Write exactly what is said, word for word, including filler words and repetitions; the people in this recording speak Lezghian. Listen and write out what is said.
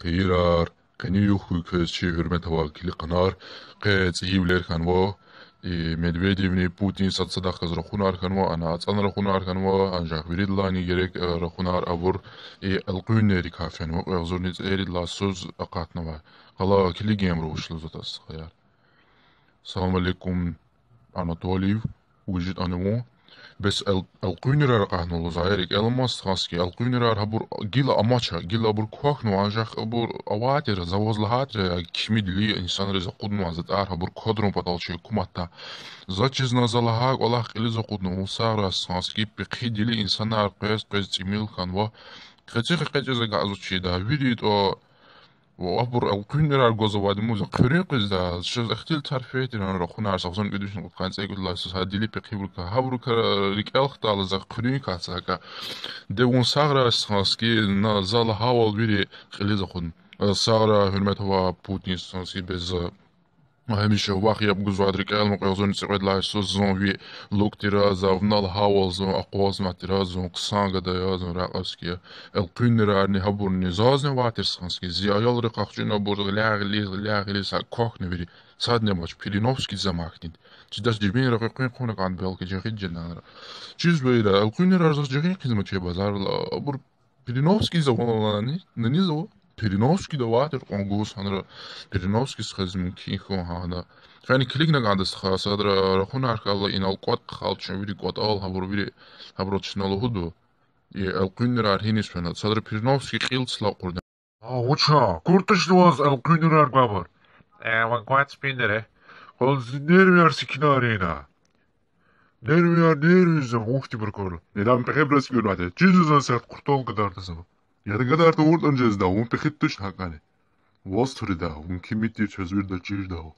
Хийирар, къенин югъ хьуй квез, чи гьуьрмет авай килигъунар. Къе цӀийивилер хьанва, и Медведевни Путин сад-садахъ галаз рахунар хьанва, ана ацӀана рахунар хьанва, анжах виридалайни герек, э, рахунар абур, и элкъуьннерикай фенва, кьве агъзурни цӀерид лагьай йисуз акъатнавай. Къала килигин абуру вуч лугьузватӀа, стхаяр. Салам алейкум, Анатолий, вуж ятӀани вун. Бес эл-, элкъуьннерар акъатнава лугьузва, рикӀел амай, стхански, элкъуьннерар гьабур гила амач, гила абур квахьнава, анжах абур авайтир, за ваз лагьайтир, кимидли инсанриз акъуднавай затӀар гьабур квадарун патал чи гьукуматда. Заз чизва, за лагьай кӀвалах кьилиз акъудна, вун сагърай, стхански, пехъидили инсанар къвез-къвез тӀимил хьанва. Къецихъ экъечӀиз агакьзава чида, вири тӀа Ва абур элкъуьннерар гваз авайди муза хъуьруьн къвезда, чаз ихтилатар фейитӀа, ана рахунар са агъзурни кӀуьд вишни кьудкъанни цӀекӀуьд лагьай йисуз гьа дили пехъи бурка, гьабурукай рикӀел хтайла за хъуьруьн кацака. Де вун сагърай, стхански, на за лагьайвал вири кьилиз акъудна. Сагърай, гьуьрмет авай Путин, стхански, бес за гьамиша вахъ яб гузвайди рикӀел ама, кьве агъзурни цӀикьвед лагьай йисуз зун ви лукӀ тира, за вуна лагьайвал зун акъвазнавай тир, зун хъсан гада я, зун ракьазвай я. Элкъуьннерарни гьабурни зазни авайтир, стхански, зи аялри къахчуна абур, гъиляй-гъилиз, гъиляй-гъилиз са квахьна вири. Садни амач, Периновский за махьтин. Чидач, жибинра къекъуьн хъувуна кӀанда, белки жагъида жедайра. Чизвайра, элкъуьннерар заз жагъин хъийизма чи базарла, абур Периновский за ван лагьана, нани за ва? Периновскийда авайтир кьван гуз гьанра, Периновскийдиз хквез мумкин хьун гьана. Къени килигна кӀанда, стха, садра рахунар хьайила, инал кӀватӀ хьайила, чун вири кӀватӀал, гьабур вири, гьабурал чна лугьуда. И элкъуьннерар гьиниз фена, садра Периновский кьил цла акьурна. А, вуч, акур тушни ваз элкъуьннерар гвайбур? Э, ван квай ципиндире. Къван зи нервияр секинарина. Нервияр, нервияр за вун хьтинбур квара. Идан пехебра секинватӀа. Чизва зун серт кьуртӀал гадарда зун. Яда гадар тавуртӀани жезда, вун пехид тушни гьакӀани. Ваз турида, вун кими тир чаз вирида чирдал.